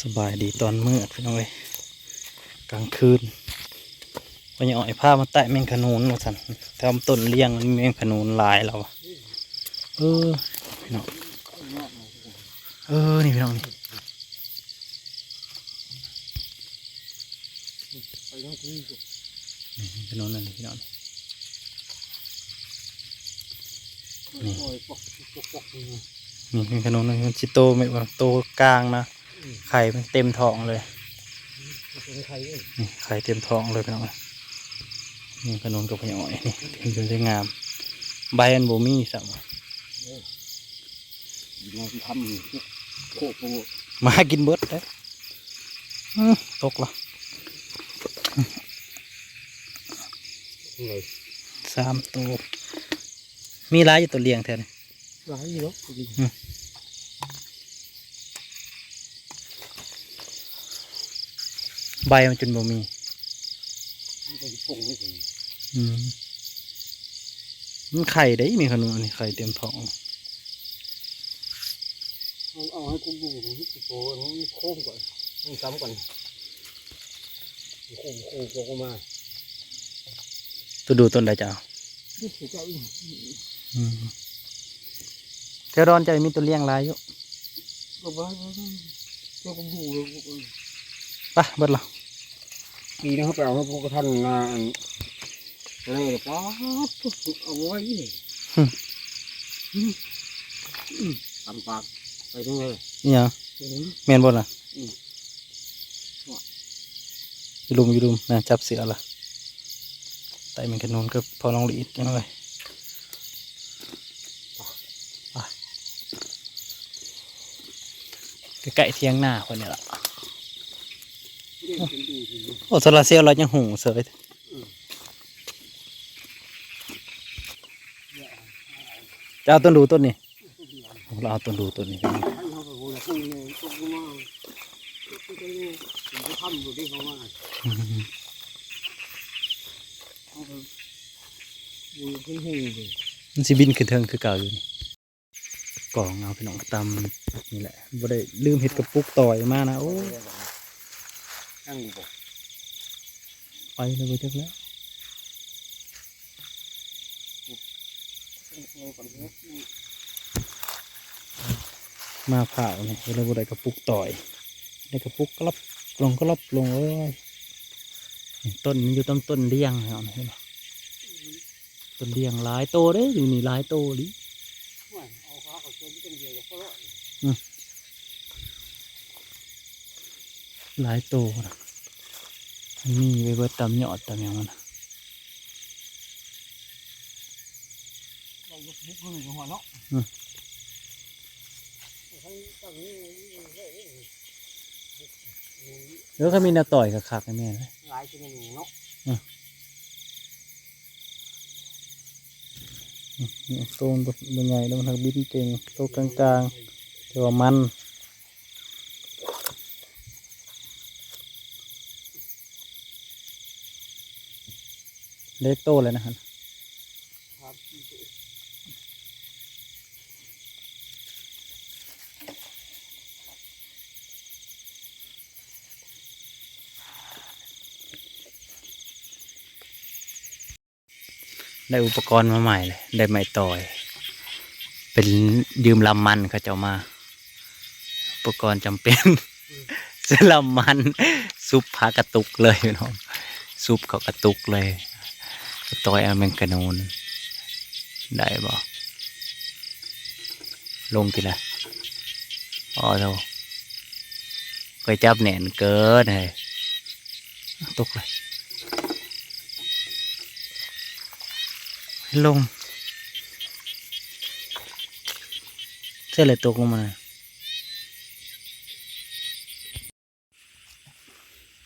ສະບາຍດີຕອນມືດພີ່ນ້ອງເອີຍ ກາງຄືນ ພໍ່ໃຫຍ່ອ້ອຍພາມາໄຕ່ແມງຂະໜູນວ່າຊັ້ນ ແຖວຕົ້ນລຽງມັນມີແມງຂະໜູນຫຼາຍລາວວ່າ ເອີ ພີ່ນ້ອງ ເອີ ນີ້ພີ່ນ້ອງນີ້ ໄປເນາະ ນີ້ ນີ້ຂະໜູນນັ້ນພີ່ນ້ອງ ນີ້ ນີ້ຂະໜູນນັ້ນ ມັນຊິໂຕແມ່ນວ່າໂຕກາງນະ ອືມ ໄຂ່ມັນເຕັມທ້ອງເລີຍ ອືມ ນີ້ໄຂ່ເດ້ ນີ້ໄຂ່ເຕັມທ້ອງເລີຍພີ່ນ້ອງ ນີ້ຂະໜູນກັບພະຍາອ້ອຍ ນີ້ເຫັນຈົນໄດ້ງາມ ໃບມັນບໍ່ມີຊ້ຳ ເອີ ກິນມາຊິທຳໂຄກໂພດ ໝາກິນເບິດເດ້ ອື ຕົກລະ ສາມໂຕ ມີຫຼາຍຢູ່ໂຕລຽງແທ້ນີ້ ຫຼາຍຢູ່ເນາະ ອື ໃບມັນຈົນບໍ່ມີ ມັນກໍຊິປົງໄວ້ ອື ມັນໄຂ່ເດ້ ມີຂະໜູນນີ້ໄຂ່ເຕັມທ້ອງ ເອົາ ເອົາໃຫ້ກູດູ ກູໂຕ ອັນນີ້ໂຄ້ງກ່ອນ ມັນຊ້ຳກ່ອນ ໂຄ້ງ ໂຄ້ງຕົກອອກມາ ໂຕດູໂຕໃດເຈົ້າ? ອືມ ແຖວດອນເຈົ້າມີໂຕລຽງຫຼາຍຢູ່ ກໍວ່າ ແລ້ວກໍບໍ່ ໄປເບິດລະ ປີນີ້ເຮົາໄປເອົາ ເຮົາບໍ່ທັນງານ ແລ້ວປາດ ເອົາໄວ້ ຫຶ ຫຶ ຕຳປາກ ໄປເຖິງໃດ ອີຫຍັງ ອືມ ແມ່ນບໍ່ລະ? ອືມ ຢູ່ລຸ່ມ ຢູ່ລຸ່ມນະ ຈັບເສືອລະ ໄຕ່ແມງຂະໜູນກັບພໍ່ນ້ອງລີດ ພີ່ນ້ອງເອີຍ ໄປ ໃກ້ໆຖຽງນາເພິ່ນນີ້ລະ ໂອ້ ໂຊລາເຊວລາວຍັງຫຸ່ງເສີຍ ອືມ ຈະເອົາຕົ້ນດູຕົ້ນນີ້ ລາວເອົາຕົ້ນດູຕົ້ນນີ້ ມັນຊິບິນຂຶ້ນເທິງຄືເກົ່າຢູ່ນີ້ ກອງເອົາພີ່ນ້ອງ ຕຳນີ້ແຫຼະ ບໍ່ໄດ້ ລືມເຮັດກະປຸກຕ່ອຍມານະ ໂອ້ ຍັງຢູ່ບໍ່? ໄປແລ້ວບໍ່ຈັກແລ້ວ ມາພ້າວນີ້ກໍເລີຍບໍ່ໄດ້ກະປຸກຕ່ອຍ ໄດ້ກະປຸກກະລັບລົງ ກະລັບລົງເອີຍ ນີ້ຕົ້ນມັນຢູ່ຕາມຕົ້ນລຽງເນາະ ເຫັນບໍ່? ຕົ້ນລຽງຫຼາຍໂຕເດ້ ຢູ່ນີ້ຫຼາຍໂຕອີ່ຫຼີ ໂອ້ຍ ເອົາຂາເຂົ້າຊົນຕົ້ນດຽວກໍພໍແລ້ວ ອືມ ຫຼາຍໂຕນະ ມັນມີໄວ້ເບິດຕາມຍອດຕາມຫຍັງມັນນະ ເອົາບຸກຂຶ້ນໄປຫົວເນາະ ອືມ ເອີ ຄັນມີແນວຕ່ອຍຄັກໆ ນີ້ແມ່ນ ຫຼາຍຊະນິດນີ້ເນາະ ອືມ ອືມ ໂຕມັນບໍ່ ບໍ່ໃຫຍ່ແລ້ວ ມັນຫາກບິນເກັ່ງ ໂຕກາງໆ ແຕ່ວ່າມັນ ເລັກໂຕແລ້ວນະຫັ້ນ ສາມສີ່ໂຕ ໄດ້ອຸປະກອນມາໃໝ່ເລີຍ ໄດ້ໄມ້ຕອຍ ເປັນຢືມລຳມັນເຂົາເຈົ້າມາ ອຸປະກອນຈຳເປັນ ຊື້ລຳມັນ ຊຸບພາກະຕຸກເລີຍພີ່ນ້ອງ ຊຸບເຂົ້າກະຕຸກເລີຍ ຕອຍເອົາແມງຂະໜູນ ໄດ້ບໍ່? ລົງຕິລະ ອໍໂທ້ ຂ້ອຍຈັບແໜ້ນເກີນເຮີ້ຍ ຕົກເລີຍ ລົງ ໃຊ່ເລີຍຕົກລົງມາ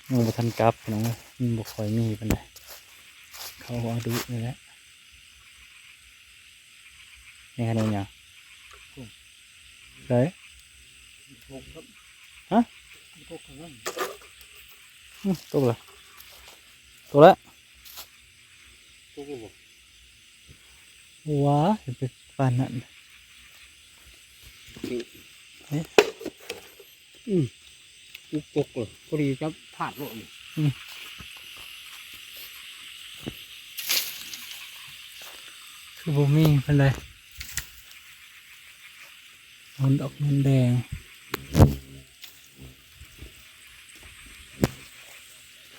ຍັງບໍ່ທັນກັບພີ່ນ້ອງເອີຍ ມັນບໍ່ຄ່ອຍມີປານໃດ ເຂົາເອົາດຸນີ້ແຫຼະ ແມ່ນຂະໜູນຫຍັງ ໃດ ຮະ ອືມ ຕົກລະ ຕົກລະ ຕົກລະບໍ່ ວ້າ ໄປປານນັ້ນ ອືມ ອືມ ປຸກປົກເລີຍ ພໍດີຈັບພາດໂລດນີ້. ອືມ ຄືບໍ່ມີປານໃດ. ໂອ້ ດອກເງິນແດງ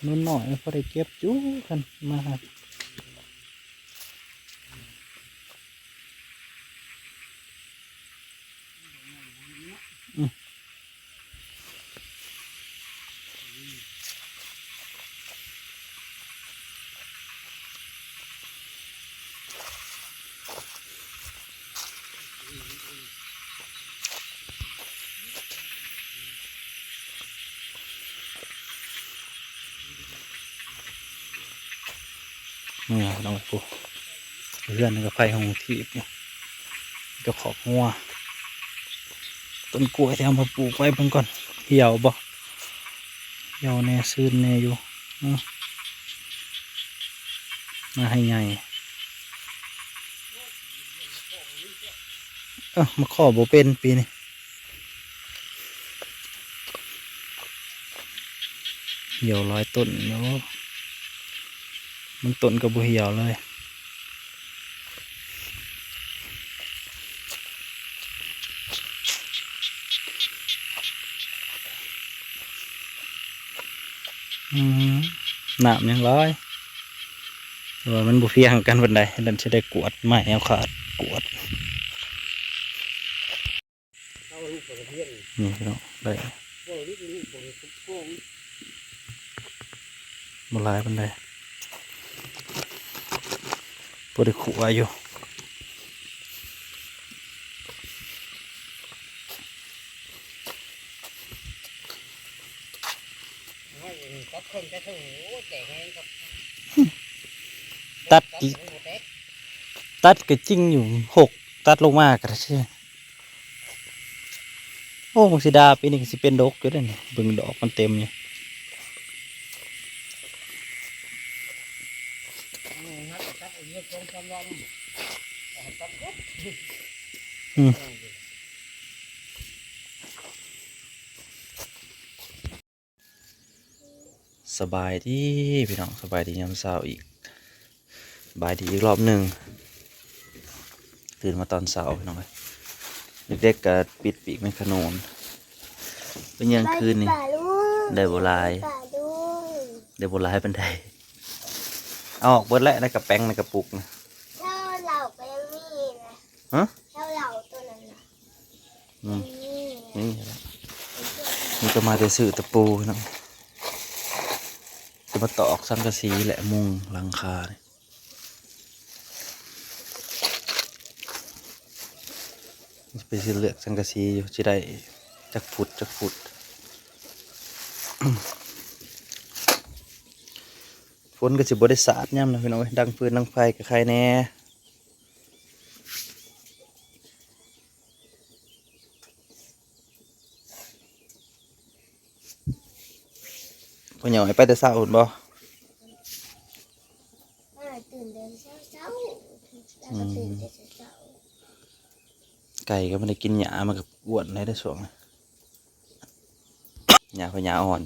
ໜູນນ້ອຍພໍໄດ້ເກັບຢູ່ ຄັນມາຫາ. ອືມ ເມືອນ້ອຍ ໂອ້ ເຮືອນກໍໄຟຫົງທີ່ ເຈົ້າຂອກງົວ. ຕົ້ນກ້ວຍທີ່ເຮົາມາປູກໄວ້ເບິ່ງກ່ອນ ຫ່ຽວບໍ່? ຫ່ຽວແດ່ ຊືນແດ່ຢູ່. ອືມ ມາໃຫ້ໃຫຍ່. ເອີ ມາຂໍບໍ່ເປັນປີນີ້. ຫ່ຽວຫຼາຍຕົ້ນຢູ່ ບາງຕົ້ນກໍບໍ່ຫ່ຽວເລີຍ. ອືມ ນ້ຳຍັງຫຼາຍ ແຕ່ວ່າມັນບໍ່ພຽງກັນປານໃດ ນັ້ນຊິໄດ້ກວດ ໄມ້ເອົາຂາດກວດ. ນີ້ພີ່ນ້ອງ ໄດ້ບໍ່ຫຼາຍປານໃດ ພໍໄດ້ຂົ້ວຢູ່. ຕັດ ຕັດກໍຈິງຢູ່ ຫົກ ຕັດລົງມາກໍໄດ້. ໂອ້ ບັກສີດາປີນີ້ກໍຊິເປັນດົກຢູ່ເດ້ນີ້ ເບິ່ງດອກມັນເຕັມຢູ່. ອືມ ສະບາຍດີພີ່ນ້ອງ ສະບາຍດີຍາມເຊົ້າອີກ ສະບາຍດີອີກລອບໜຶ່ງ. ຕື່ນມາຕອນເຊົ້າພີ່ນ້ອງເອີຍ ເດັກໆກໍປິດປີກແມງຂະໜູນ. ເປັນຫຍັງຄືນນີ້ ໄດ້ບໍ່ຫຼາຍ ໄດ້ບໍ່ຫຼາຍປານໃດ. ເອົາອອກເບິດແລ້ວ ໃນກະແປງໃນກະປຸກນະ. ເຈົ້າເຫຼົ້າກໍຍັງມີນະ. ຮະ? ເຈົ້າເຫຼົ້າຕົວນັ້ນນະ. ອືມ ນີ້ ນີ້ແຫຼະ ນີ້ກໍມາແຕ່ຊື້ຕະປູເນາະ ຈະມາຕອກສັງກະສີແຫຼະ ມຸງຫຼັງຄານີ້. ໄປຊິເລືອກສັງກະສີຢູ່ ຊິໄດ້ຈັກຟຸດ ຈັກຟຸດ. ຝົນກໍຊິບໍ່ໄດ້ສາດຍາມນັ້ນພີ່ນ້ອງເອີຍ ດັງຟືນດັງໄຟກໍໄຄແດ່. ພໍ່ໃຫຍ່ໄປແຕ່ເຊົ້າພຸ້ນບໍ່? ອ້າຍຕື່ນແຕ່ເຊົ້າໆ ລາວກໍຕື່ນແຕ່ເຊົ້າໆ. ໄກ່ກໍບໍ່ໄດ້ກິນຫຍ້າ ມັນກໍອ້ວນໄດ້ ໄດ້ຊ່ວງນີ້ ຫຍ້າ ຫຍ້າອ່ອນ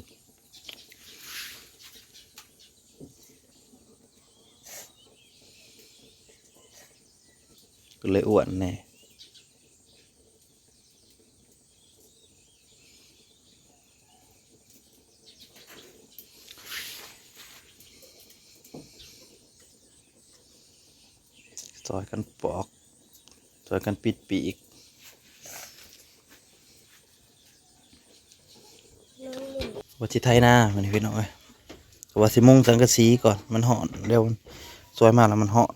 ກໍເລີຍອ້ວນແດ່. ຊ່ອຍກັນປອກ ຊ່ອຍກັນປິດປີກ. ວ່າຊິໄຖນາມື້ນີ້ພີ່ນ້ອງເອີຍ ກໍວ່າຊິມຸງສັງກະສີກ່ອນ ມັນຮ້ອນ ດຽວຊ່ອຍມາແລ້ວມັນຮ້ອນ.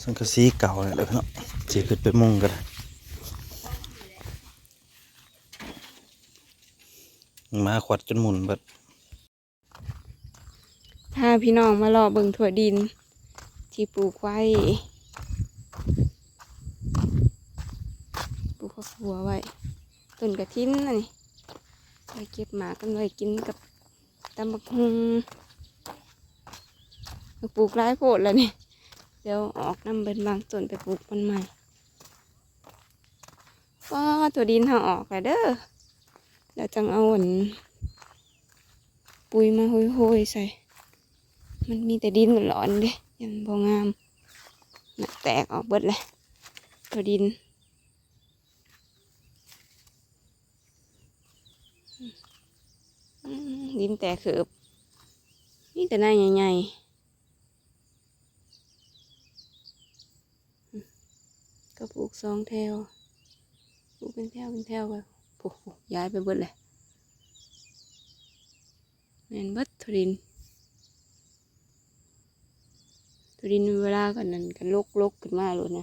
ສັງກະສີເກົ່ານີ້ແຫຼະເນາະ ຊິຂຶ້ນໄປມຸງກໍໄດ້ ໝາຂວັດຈົນໝຸ່ນເບິດ. ພາພີ່ນ້ອງມາເລາະເບິ່ງຖົ່ວດິນທີ່ປູກໄວ້ ປູກຜັກບົວໄວ້. ຕົ້ນກະຖິນອັນນີ້ ໄວ້ເກັບໝາກກັນໄວ້ກິນກັບຕຳບັກຫຸ່ງ. ປູກຫຼາຍໂພດແລ້ວນີ້ ດຽວອອກນຳເພິ່ນບາງຕົ້ນໄປປູກມັນໃໝ່. ວ້າ ຖົ່ວດິນເຮົາອອກແລ້ວເດີ ແລ້ວຈັ່ງເອົາອັນ ປຸ໋ຍມາໂຮຍໆໃສ່ ມັນມີແຕ່ດິນຫຼອນເດ້ ຍັງບໍ່ງາມ ໜ້າແຕກອອກເບິດແຫຼະ ຖົ່ວດິນ. ອືມ ດິນແຕກເຂີບ ມີແຕ່ໃນໃຫຍ່ໆ. ກໍປູກສອງແຖວ ປູກເປັນແຖວເປັນແຖວໄປ ໂອ້ໂຫ ຍ້າຍໄປເບິດແຫຼະ ແມ່ນເບິດຖົ່ວດິນ ຖົ່ວດິນເວລາກັນນັ້ນກໍລົກໆຂຶ້ນມາໂລດນະ.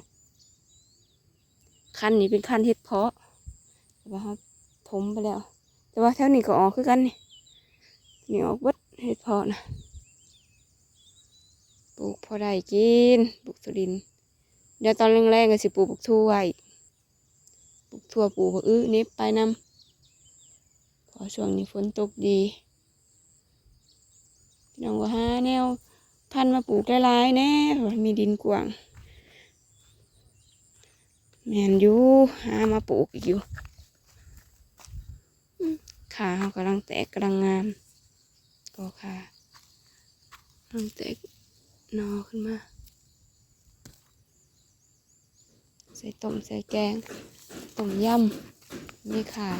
ຄັນນີ້ເປັນຄັນເຫັດເຜາະ ແຕ່ວ່າເຮົາຖົມໄປແລ້ວ ແຕ່ວ່າແຖວນີ້ກໍອອກຄືກັນນີ້ ນີ້ອອກເບິດເຫັດເຜາະນະ ປູກພໍໄດ້ກິນ ປູກຖົ່ວດິນ. ດຽວຕອນແລງໆກໍຊິປູກບັກຖົ່ວອີກ ປູກຖົ່ວ ປູກບັກອຶເໜັບໄປນຳ ເພາະຊ່ວງນີ້ຝົນຕົກດີ. ພີ່ນ້ອງກໍຫາແນວພັນມາປູກຫຼາຍໆແດ່ ເພາະວ່າມີດິນກວ້າງ. ແມ່ນຢູ່ ຫາມາປູກອີກຢູ່. ອືມ ຂ່າເຮົາກຳລັງແຕກ ກຳລັງງາມ ກໍຂ່າກຳລັງແຕກໜໍ່ຂຶ້ນມາ. ໃສ່ຕົ້ມໃສ່ແກງ ຕົ້ມຍຳ ມີຂ່າ.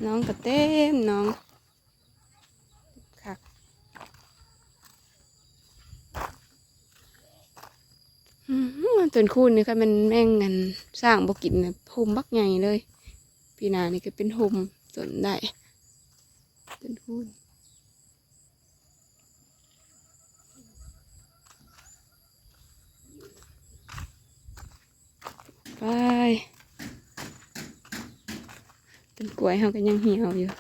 ໜອງກໍເຕັມໜອງ ຄັກ. ອືມ ຕົ້ນຄູນນີ້ ຄັນແມ່ນແມງອັນຊ້າງບໍ່ກິນນະ ໂຮມບັກໃຫຍ່ເລີຍ. ປີໜ້ານີ້ກໍເປັນໂຮມຕົ້ນໄດ້ ຕົ້ນຄູນ. ໄປ ຕົ້ນກ້ວຍເຮົາກໍຍັງຫ່ຽວຢູ່.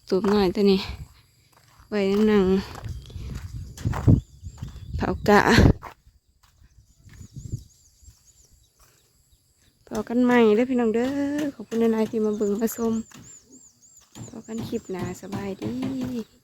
ຕູບນ້ອຍຕົວນີ້ ໄວ້ນຳນັ່ງເຜົາກາ. ພໍ້ກັນໃໝ່ເດີພີ່ນ້ອງເດີ ຂອບຄຸນຫຼາຍໆທີ່ມາເບິ່ງມາຊົມ. ພໍ້ກັນຄລິບໜ້າ ສະບາຍດີ.